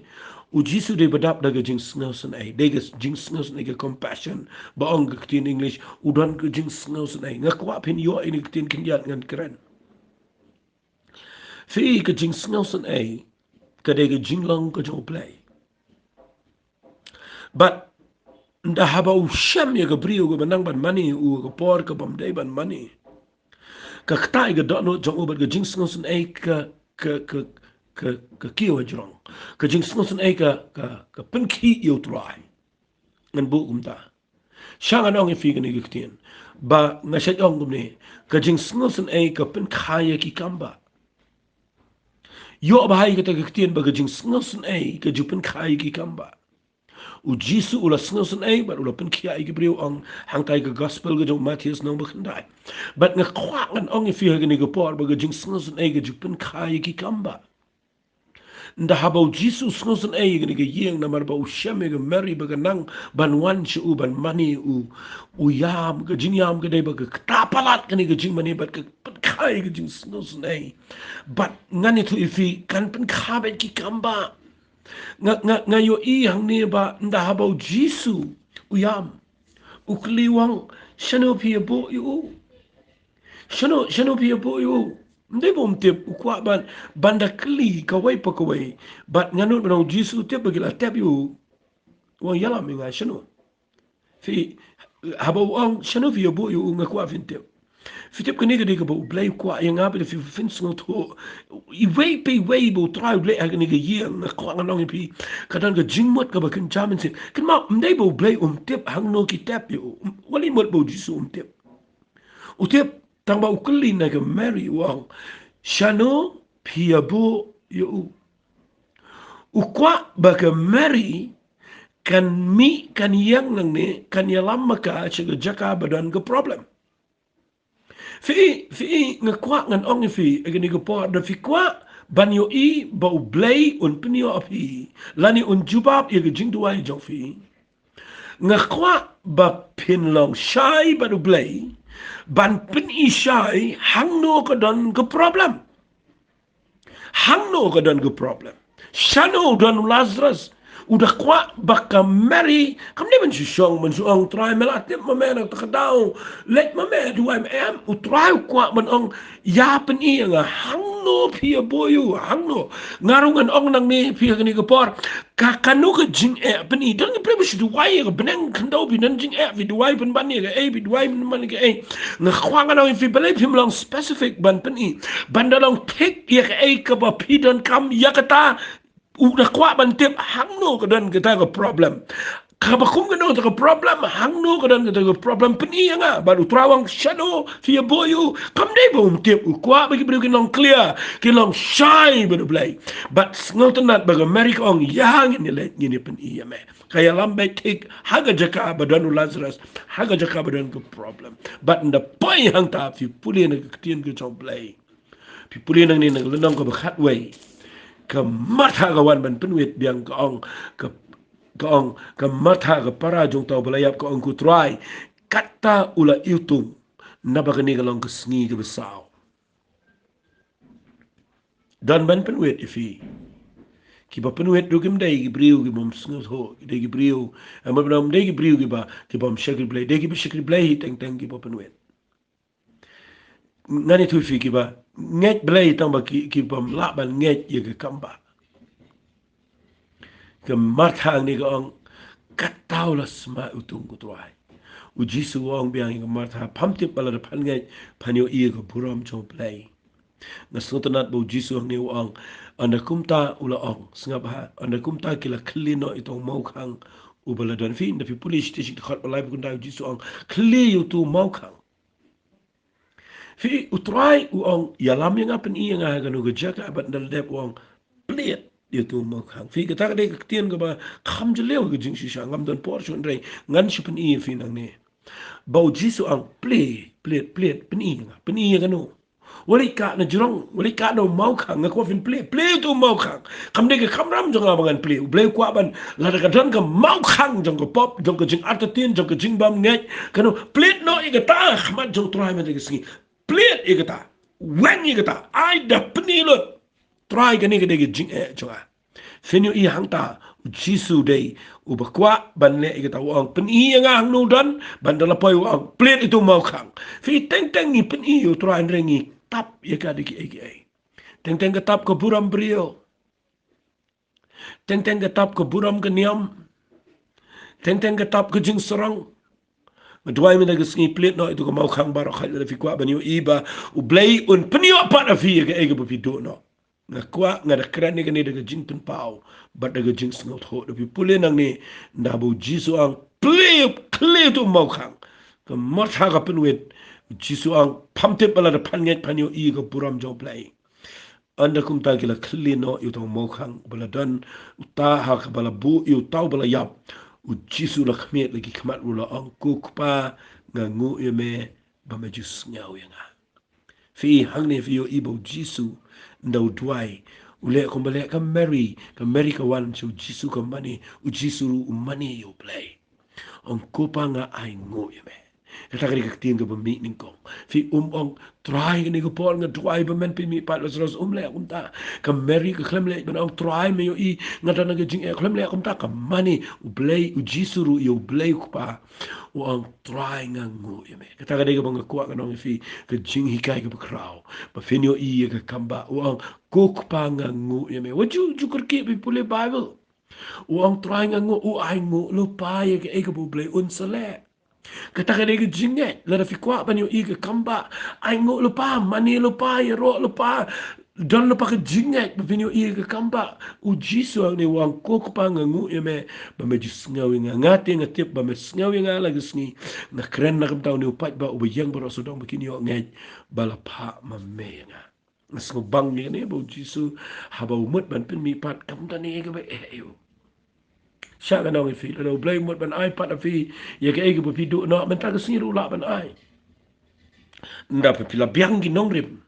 U Jisu u dei ba dap da ka jingsngewsynei, dei ka jingsngewsynei, ka compassion ba ong ka ktien English, u don ka jingsngewsynei. Nga kwah phin ïoh ïa kane ka ktien khyndiat ngan kren. Phi, ka jingsngewsynei ka dei ka jinglong ka jong U Blei. Bad ynda haba u shem ïa ka briew kaba nang ban mane ïa u ha ka por kaba ym dei ban mane, ka ktah ïa ka dohnud jong u bad ka jingsngewsynei ka, ka, ka, ka, ka kiew hajrong. Ka jingsngewsynei ka, ka, ka pynkhih ïa U Trai. Ngan buh kumta. Sha ngan ong ïa phi kane ka ktien ba nga shait ong kumne, ka jingsngewsynei ka pynkha ïa ki kam ba. Ïoh ba hai kata ka ktien ba ka jingsngewsynei ka ju pynkha ïa ki kam ba. U Jisu u la sngewsynei bad u la pynkhiah ïa ki briew, ong hangtai ka gospel ka jong u Mathaios lynnong ba khyndai. Bad nga kwah ngan ong ïa phi ha kane ka por ba ka jingsngewsynei ka ju pynkha ïa ki kam ba. Ynda haba U Jisu u sngewsynei ïa kane ka ïing namar ba u shem ïa ka Mary ba ka nang ban wan sha u ban mane ïa u, u ïam, ka jingïam ka dei ba ka ktah palat kane ka jingmane bad ka pynkha ïa ka jingsngewsynei. Bad ngan ïathuh ïa phi, kan pynkha beit ki kam ba. Nga, nga, nga ïohi hangne ba ynda haba U Jisu u ïam, u kylli, u ong, shano phi ïa buh ïa u? Shano, shano phi ïa buh ïa u? Ym dei ba um tip, u kwah ban, ban da kylli kawei pa kawei. Bad nga nud ban ong U Jisu u tip ba ki la tep ïa u. U ong, ïalam ïa nga, shano? Phi, haba u ong shano phi ïa buh ïa u, nga kwah phin tip. Phi tip kane ka dei kaba U Blei u kwah ïa nga bad ïa phi, phin sngewthuh. Iwei pa iwei ba U Trai u leh ha kane ka ïing, nga kwah ngan ong ïa phi, ka don ka jingmut kaba kynja mynsiem. Kynmaw, ym dei ba U Blei um tip hangno ki tep ïa u. Wat la mut ba U Jisu um tip. U tip, tang ba u kylli na ka Mary, u ong, shano phi ïa buh ïa u? U kwah ba ka Mary kan mih, kan ïeng nangne, kan ïalam ma ka sha ka jaka ba don ka problem. Phi, phi, nga kwah ngan ong ïa phi ha kane ka por, da phi kwah ban ïohi ba U Blei un pynïoh ïa phi lane un jubab ïa ka jingduwai jong phi, nga kwah ba phin long shai bad U Blei ban pyni shai hangno ka don ka problem. Hangno ka don ka problem. Shano don u Lazarus? U da kwah ba ka Mary kam dei ban shu shong, ban shu ong, Trai, me la tip ma me na kata ka daw. Leit ma me, duwai ma em. U Trai u kwah ban ong, ïa pyni ïa nga hangno phi ïa buh ïa u, hangno. Nga ruh ngan ong nangne ïa phi ha kane ka por, ka, kano ka jingeh pyni. Don ki briew ba shu duwai ïa ka bneng khyndew, phi don jingeh, phi duwai pynban ïa kaei, phi duwai pynban ïa kaei. Nga kwah ngan ong ïa phi, balei phim long specific ban pyni, ban da long thik ïa kaei kaba phi donkam ïa kata. U da kwah ban tip hangno ka don kata ka problem. Kaba kum kano kata ka problem, hangno ka don kata ka problem, pyni ïa nga. Bad U Trai u ong, shano phi ïa buh ïa u? Kam dei ba um tip, u kwah ba ki briew kin long clear, kin long shai bad U Blei. Bad sngewtynnat ba ka Mary ka ong, ïa, ngin ïa leit, ngin ïa pyni ïa me. Ka ïalam beit thik ha ka jaka ba don u Lazarus, ha ka jaka ba don ka problem. Bad ynda poi hangta, phi pule na ka ktien ka jong U Blei, phi pule nangne na ka lynnong kaba khatwei, ka Martha ka wan ban pynwit biang, ka ong, ka, ka ong, ka Martha, ka para jong uta uba la ïap, ka ong, ko Trai, kata u la iwtung naba kane ka long ka sngi kaba saw. Don ban pynwit ïa phi. Kiba pynwit ruh kim dei ki briew ki bym sngewthuh, ki dei ki briew, em, ym dei ki briew kiba, ki bym shakri Blei, dei kiba shakri Blei hi teng teng kiba pynwit. Ngan ïathuh ïa phi, kiba ngeit Blei tang ba ki, ki bym lah ban ngeit ïa ka kam ba. Ka Martha hangne ka ong, kata u la sma iwtung, ko Trai. U Jisu u ong biang ïa ka Martha, pham tip ba lada phan ngeit phan ïohi ïa ka burom jong U Blei. Nga sngewtynnat ba U Jisu hangne u ong, ynda kumta u la ong, sngap ha, ynda kumta ki la khlieh noh ïa uta u mawkhang uba la don. Phi, ynda phi pule shiteng shi dkhot ba lai ba khyndai, U Jisu u ong, khlieh ïa uta u mawkhang. Phi, u Trai u ong, ïalam ïa nga, pyni ïa nga ha kano ka jaka, bad ynda la dep u ong, plied ïa uto u mawkhang. Phi, kata ka dei ka ktien kaba kham jylliew ha ka jingshisha, ngam don por shuh, hynrei ngan shu pyni ïa phi nangne. Ba u Jisu u ong, plied, plied, plied, pyni ïa nga, pyni ïa kano? Wat leit kah na jrong, wat leit kah na u mawkhang, nga kwah phin plie, plie uto u mawkhang. Kam dei ka kamram jong nga ba ngan plie. U Blei u kwah ban, lada ka don ka mawkhang jong ka pop, jong ka jingartatien, jong ka jingbymngeit, kano, plied noh ïa kata ha khmat jong u Trai mynta ka sngi. Plied ïa kata. Weng ïa kata. Ai da pyni lut. Trai, kane ka dei ka jingeh jong nga. Phin ïohi hangta, u Jisu dei uba kwah ban leh ïa kata, u ong, pyni ïa nga hangno u don, bad ynda la poi u ong, plied ïa uto u mawkhang. Phi, teng teng ngi pyni ïa u Trai, hynrei ngi tap ïa ka da kiei kiei. Teng teng ka tap ka burom briew. Teng teng ka tap ka burom ka niam. Teng teng ka tap ka jingsarong. Nga duwai mynta ka sngi, plied noh ïa uto ka mawkhang baroh, hynrei lada phi kwah ban ïohi ba u Blei un pynïoh pat ïa phi ïa kaei kaba phi duh noh. Nga kwah, nga da kren ïa kane da ka jingpynpaw bad da ka jingsngewthuh. Da phi pule nangne, ynda ba u Jisu u ong, plie, khlieh uto u mawkhang, ka Martha ka pynwit. U Jisu u ong, pham tip ba lada phan ngeit phan ïohi ïa ka burom jong u Blei. Ynda kumta ki la khlieh noh ïa uto u mawkhang ba la don, uta ha kaba la buh ïa uta uba la ïap. U Jisu u la khmied la ki khmat, u la ong, ko Kpa, nga nguh ïa me ba me ju sngew ïa nga. Phi, hangne phi ïohi ba u Jisu, ynda u duwai, u leh kumba leh ka Mary, ka Mary ka wan sha u Jisu ka mane, u Jisu ruh u mane ïa u Blei. Ong, ko Kpa, nga ainguh ïa me. Kata ka dei ka ktien kaba mih nyngkong. Phi, um ong, Trai, kane ka por nga duwai ba men pynmihpat Lazarus, um leh kumta. Ka Mary ka khlem leh ban ong, Trai, me ïohi nga don ha ka jingeh, khlem leh kumta. Ka mane, u Blei, u Jisu ruh ïa u Blei u Kpa, u ong, Trai, nga nguh ïa me. Kata ka dei kaba nga kwah ka ong ïa phi, ka jinghikai kaba khraw. Ba phin ïohi ïa ka kambah, u ong, ko Kpa, nga nguh ïa me. Wat ju, ju kyrkieh, phi pule Bible. U ong, Trai, nga nguh, u ainguh lypa ïa kaei kaba u Blei un sa leh. Kata ka dei ka jingngeit, lada phi kwah ban ïohi ïa ka kambah, ainguh lypa, mane lypa, ïaroh lypa, don lypa ka jingngeit ba phin ïohi ïa ka kambah. U Jisu hangne u ong, ko Kpa, nga nguh ïa me ba me ju sngew ïa nga. Nga te nga tip ba me sngew ïa nga la ka sngi. Nga kren na ka bynta une u paidbah uba ïeng baroh sawdong ba kin ïoh ngeit ba la phah ma me ïa nga. Nga sngewbang ïa kane ba u Jisu haba u mut ban pynmihpat, kam don ei ei kaba eh ïa u. Shah ka nong ïa phi, lada u Blei u mut ban ai pat ïa phi ïa kaei kaba phi duh noh, mynta ka sngi ruh u lah ban ai. Ynda phi la biang ki nongrim,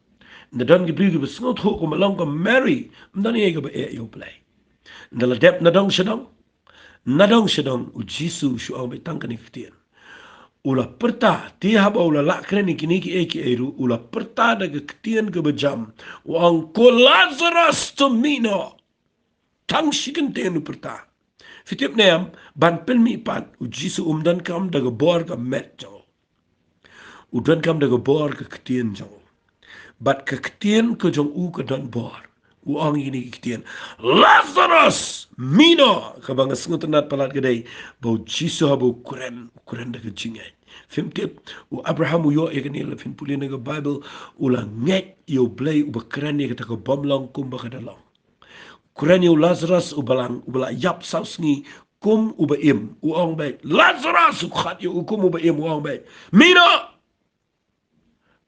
ynda don ki briew kiba sngewthuh kumba long ka Mary, ym don ei ei kaba eh ïa u Blei. Ynda la dep nadong shadong, nadong shadong, u Jisu shu ong beit tang kane ka ktien. U la pyrta, te haba u la lah kren ïa kine kiei kiei ruh, u la pyrta da ka ktien kaba jam. U ong, ko Lazarus, to mih noh. Tang shi kyntien u pyrta. Phi tip ne em, ban pynmihpat, u Jisu um donkam da ka bor ka met jong u. U donkam da ka bor ka ktien jong u. Bad ka ktien ka jong u ka don bor. U ong ïa kine ki ktien, Lazarus, mih noh! Kaba nga sngewtynnad palat ka dei ba u Jisu haba u kren, u kren da ka jingngeit. Phim tip, u Abraham u ïoh ïa kane, lada phin pule na ka Bible, u la ngeit ïa u Blei uba kren ïa kata ka bym long kumba ka da long. U kren ïa u Lazarus uba la, uba la ïap saw sngi kum uba im. U ong beit, Lazarus, u khat ïa u kum uba im, u ong beit, mih noh!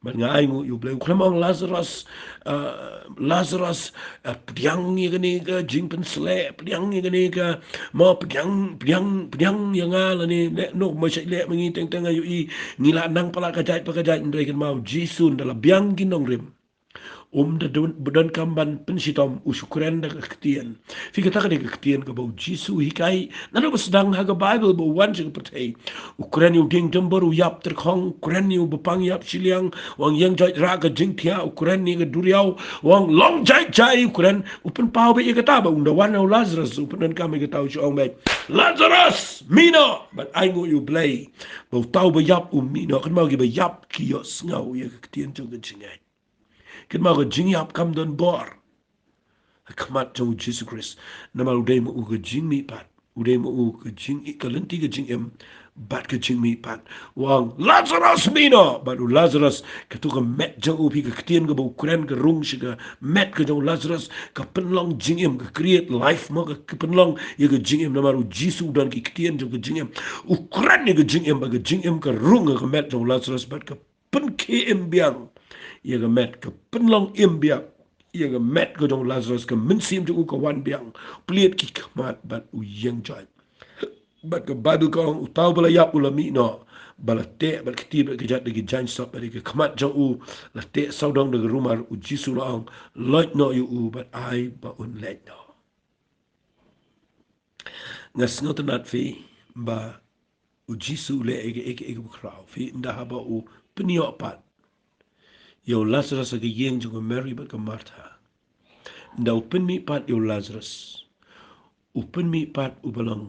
Bad nga ainguh ïa u Blei. U khlem ong, Lazarus, ah, Lazarus, ah, pdiang ïa kane ka jingpynsleh, pdiang ïa kane ka, mo, pdiang, pdiang, pdiang ïa nga lane, leh noh, mo, shait leh ma ngi, teng teng nga ïohi ngi la nang palat ka jait pa ka jait. Hynrei kynmaw, u Jisu ynda la biang ki nongrim, um da don, donkam ban pynshitom, u shu kren da ka ktien. Phi, kata ka dei ka ktien kaba u Jisu u hikai. Naduh ba sdang ha ka Bible ba u wan sha ka pyrthei, u kren ïa u dieng dymbur, u ïap tyrkhong, u kren ïa u bapang ïap shiliang, u ong, ïeng joit rah ka jingthiah, u kren ïa ka duriaw, u ong, long jait jai, u kren, u pynpaw beit ïa kata. Ba ynda wan u Lazarus, u pyndonkam ïa kata, u shu ong beit, Lazarus, mih noh! Bad ainguh ïa u Blei ba uta uba ïap u mih noh. Kynmaw, kiba ïap ki ïohsngew ïa ka ktien jong ka jingngeit. Kynmaw, ka jingïap kam don bor ha khmat jong u Jisu Khrist. Namar u dei ma u ka jingmihpat, u dei ma u ka jing, ka lynti ka jingim bad ka jingmihpat. U ong, Lazarus, mih noh! Bad u Lazarus, kato ka met jong u, phi, ka ktien kaba u kren ka rung sha ka met ka jong u Lazarus, ka pynlong jingim, ka create life, mo, ka, ka pynlong ïa ka jingim. Namar u Jisu u don ki ktien jong ka jingim. U kren ïa ka jingim, bad ka jingim ka rung ha ka met jong u Lazarus bad ka pynkhie im biang. ïa ka met, ka pynlong im biang ïa ka met ka jong u Lazarus, ka mynsiem jong u ka wan biang, plied ki khmat bad u ïeng join. Bad ka Baibl ka ong, uta uba la ïap u la mih noh, ba la teh bad kti bad kjat da ki jaiñ sop, bad ïa ka khmat jong u la teh sawdong da ka rumar. U Jisu u la ong, loit noh ïa u bad ai ba un leit noh. Nga sngewtynnat phi ba u Jisu u leh ïa kaei kaei kaba khraw. Phi, ynda haba u pynïoh pat ïa u Lazarus ha ka ïing jong ka Mary bad ka Martha, ynda u pynmih pat ïa u Lazarus, u pynmih pat uba long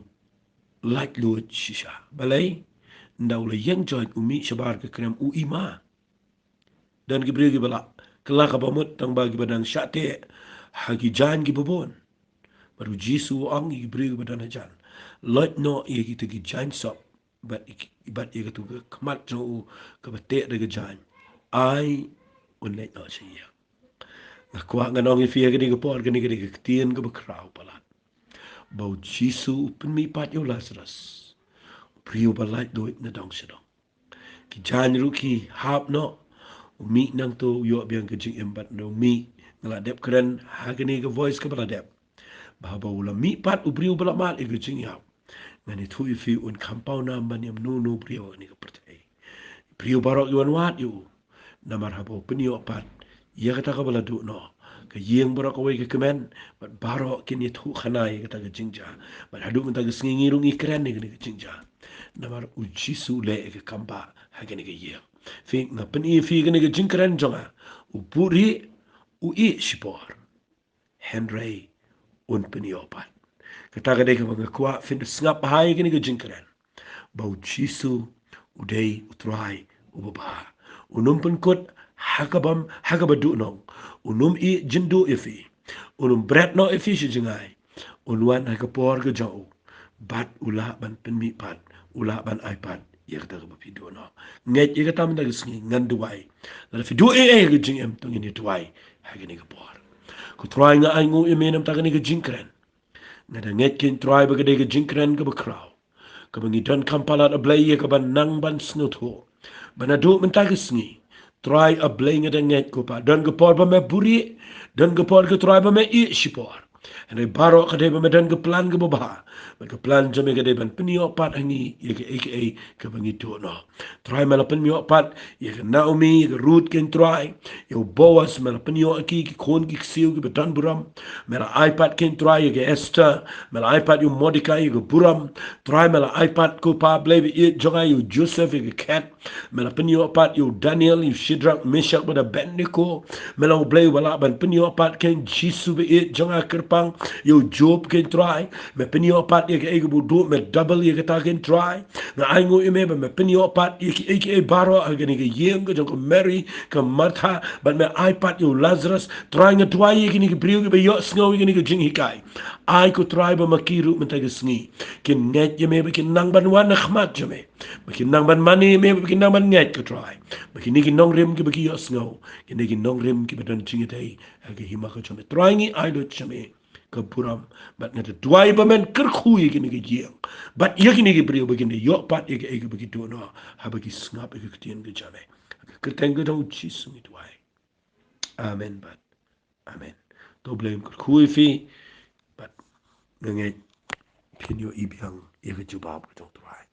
laitluid shisha. Balei? Ynda u la ïeng join, u mih shabar ka krem, u i ma. Don ki briew kiba la kylla kaba mut tang ba kiba dang shah teh ha ki jaiñ kiba bun. Bad u Jisu u ong ïa ki briew kiba don hajan, loit noh ïa kita ki jaiñ sop bad ïa ki, bad ïa katu ka khmat jong u kaba teh da ka jaiñ, ai un leit noh sha ïing. Nga kwah ngan ong ïa phi ha kane ka por, kane ka dei ka ktien kaba khraw palat, ba u Jisu u pynmih pat ïa u Lazarus, u briew ba laitluid na dong sha dong. Ki jaiñ ruh ki hap noh. U mih nangta u ïoh biang ka jingim, bad ynda u mih, nga la dep kren ha kane ka voice kaba la dep, ba haba u la mih pat u briew ba la mad ïa ka jingïap, ngan ïathuh ïa phi, un kham pawnam ban ïam uno uno u briew ha kane ka pyrthei. Ki briew baroh ki wan wad ïa u. Namar haba u pynïoh pat ïa kata kaba la duh noh, ka ïing baroh kawei ka kmen, bad baroh kin ïathuh khana ïa kata ka jingjia. Bad haduh mynta ka sngi ngi ruh ngi kren ïa kane ka jingjia, namar u Jisu u leh ïa ka kam bah ha kane ka ïing. Phi, nga pyni ïa phi kane ka jingkren jong nga, u buhrieh u ïeh shipor, hynrei un pynïoh pat. Kata ka dei kaba nga kwah phin da sngap bha ïa kane ka jingkren, ba u Jisu u dei u Trai uba bha. Un ym pynkut ha ka bym, ha kaba duh noh. Un ym ïeh jynduh ïa phi. Un ym bret noh ïa phi sha jngai. Un wan ha ka por ka jong u, bad u lah ban pynmih pat, u lah ban ai pat ïa kata kaba phi duh noh. Ngeit ïa kata mynta ka sngi, ngan duwai. Lada phi duh ei ei ha ka jingim, to ngin ïa duwai ha kane ka por. Ko Trai, nga ainguh ïa me namar kane ka jingkren. Nga da ngeit, ko Trai, ba ka dei ka jingkren kaba khraw, kaba ngi donkam palat, A Blei, ïa kaba nang ban sngewthuh. Ba naduh mynta ka sngi, Trai A Blei, nga da ngeit, ko Pa, don ka por ba me buhrieh, don ka por, ko Trai, ba me ïeh shipor. Hynrei baroh ka dei ba me don ka plan kaba bha. Bad ka plan jong me ka dei ban pynïoh pat ha ngi ïa kaei kaei kaba ngi duh noh. Trai, me la pynïoh pat ïa ka Naomi, ïa ka Ruth, ko Trai. Ïa u Boaz me la pynïoh ïa ki, ki khun ki ksiew kiba don burom. Me la ai pat, ko Trai, ïa ka Esther. Me la ai pat ïa u Mordekai ïa ka burom. Trai, me la ai pat, ko Pa Blei, ba ïeit jong nga, ïa u Joseph ïa ka khet. Me la pynïoh pat ïa u Daniel, ïa u Shadrach, Meshach bad Abednego. Me long U Blei uba lah ban pynïoh pat, ko Jisu ba ïeit jong nga, kyrpang ïa u Job, ko Trai. Me pynïoh pat ïa kaei kaba u duh, me double ïa kata, ko Trai. Nga ainguh ïa me ba me pynïoh pat ïa kiei kiei baroh ha kane ka ïing ka jong ka Mary, ka Martha, bad me ai pat ïa u Lazarus. Trai, nga duwai ïa kine ki briew kiba ïohsngew ïa kane ka jinghikai. Ai, ko Trai, ba ma ki ruh mynta ka sngi kin ngeit ïa me, ba kin nang ban wan ha khmat jong me, ba kin nang ban mane ïa me, ba kin nang ban ngeit, ko Trai, ba kine ki nongrim kiba ki ïohsngew kin dei ki nongrim kiba don jingïadei ha ka hima ka jong me. Trai, ngi ai lut sha me ka burom, bad nga da duwai ba men kyrkhu ïa kine ki ïing bad ïa kine ki briew, ba kin da ïoh pat ïa kaei kaba ki duh noh haba ki sngap ïa ka ktien ka jong me. Ha ka kyrteng ka jong u Jisu ngi duwai. Amen bad amen. To U Blei un kyrkhu ïa phi, bad nga ngeit phin ïohi biang ïa ka jubab ka jong U Trai.